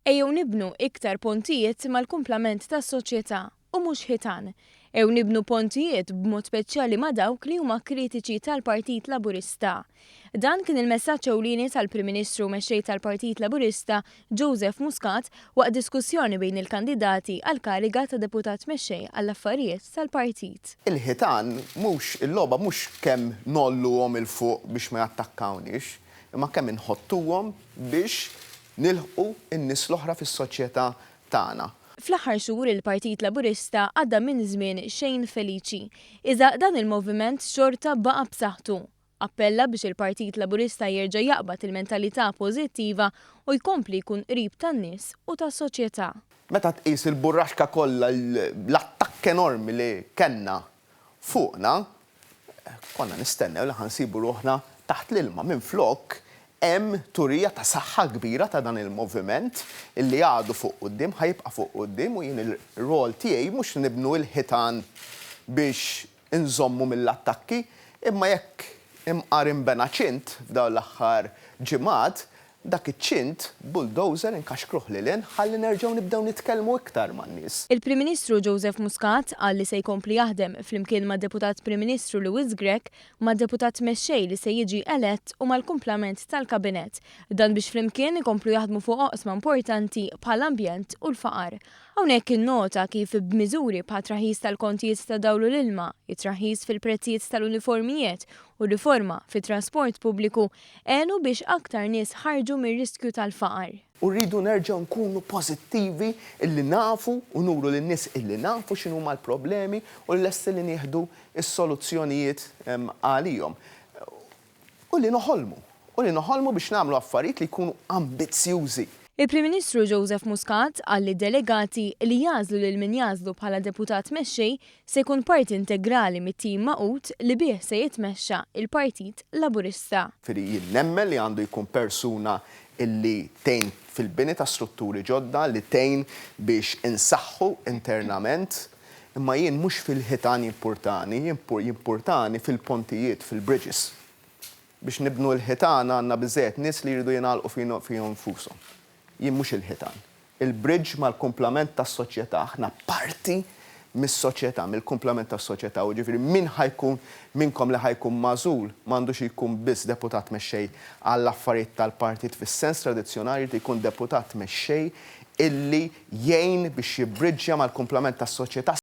Ejjew nibnu iktar pontijiet mal-kumplament tas-soċjetà u mhux ħitan. Ejjew nibnu pontijiet b'mod speċjali ma' dawk li huma kritiċi tal-Partit Laburista. Dan kien il-messaġġ ewlieni tal-Prim Ministru u Mexxej tal-Partit Laburista Joseph Muscat waqt diskussjoni bejn il-kandidati għall-kariga ta' Deputat Mexxej għall-Affarijiet tal-Partit. Il-ħitan mhux, il-logħba mhux kemm ngħolluhom 'il fuq biex ma jattakkawniex, imma kemm inħottuhom biex nilħqu n-nies l-oħra fis-soċjetà tagħna. Fl-aħħar xhur il-Partit Laburista għadda minn żmien xejn feliċi. Iżda dan il-moviment xorta baqa' b'saħħtu. Appella biex il-Partit Laburista jerġa' jaqbad il-mentalità pożittiva u jkompli jkun qrib tan-nies u tas-soċjetà. Meta tqis il-burraxka kollha, l-attakk enormi li kellna fuqna, konna nistennew li ħa nsibu ruħna taħt l-ilma. Minflok hemm turija ta' saħħa kbira ta' dan il-moviment illi għadu fuq quddiem, ħa jibqa' fuq quddiem u jien ir-rwol tiegħi mhux li nibnu l-ħitan biex inżommu mill-attakki, imma jekk imqar inbena ċint f'dawn l-aħħar ġimgħat, Dak iċ-ċint, bulldozer inkaxkruh lil hinn ħalli nerġgħu nibdew nitkellmu iktar man-nies. Il-Prim Ministru Joseph Muscat qal li se jkompli jaħdem flimkien mad-Deputat Prim Ministru Louis Grech, mad-Deputat Mexxej li se jiġi elett u mal-kumplament tal-Kabinett. Dan biex flimkien ikomplu jaħdmu fuq oqsma importanti bħall-ambjent u l-faqar. Hawnhekk innota kif b'miżuri bħat-traħħis tal-kontijiet ta' dawl u l-ilma, it-traħħis fil-prezzijiet tal-uniformijiet u r-riforma fit-trasport pubbliku għenu biex aktar nies ħarġu mir-riskju tal-faqar. U rridu nerġgħu nkunu pożittivi illi nafu u nuru lin-nies illi nafu x'inhuma l-problemi u li lesti li nieħdu s-soluzzjonijiet għalihom. U li noħolmu. U li noħolmu biex nagħmlu affarijiet li jkunu ambizzjużi. Il-Prim Ministru Joseph Muscat qal li d-delegati li jagħżlu lil min jagħżlu bħala Deputat Mexxej se jkun parti integrali mit-tim magħqud li bih se jitmexxa il-Partit Laburista. Jiġifieri jien nemmen li għandu jkun persuna illi tgħin fil-bini ta' strutturi ġodda, li tgħin biex insaħħu internament, imma jien mhux fil-ħitan jimpurtani, jimpurtani fil-pontijiet, fil-bridges. Biex nibnu l-ħitan għandna biżżejjed nies li jridu jingħalqu fihom infushom. Jien mhux il-ħitan. Il-bridge mal-kumplament tas-soċjetà. Aħna parti mis-soċjetà, mill-kumplament tas-soċjetà. U ġifieri min ħa jkun minnkom li ħa jkun magħżul m'għandux jkun biss deputat mexxej għall-affarijiet tal-partit fis-sens tradizzjonali, jrid ikun deputat mexxej illi jgħin biex jibbriġġja mal-kumplament tas-soċjetà.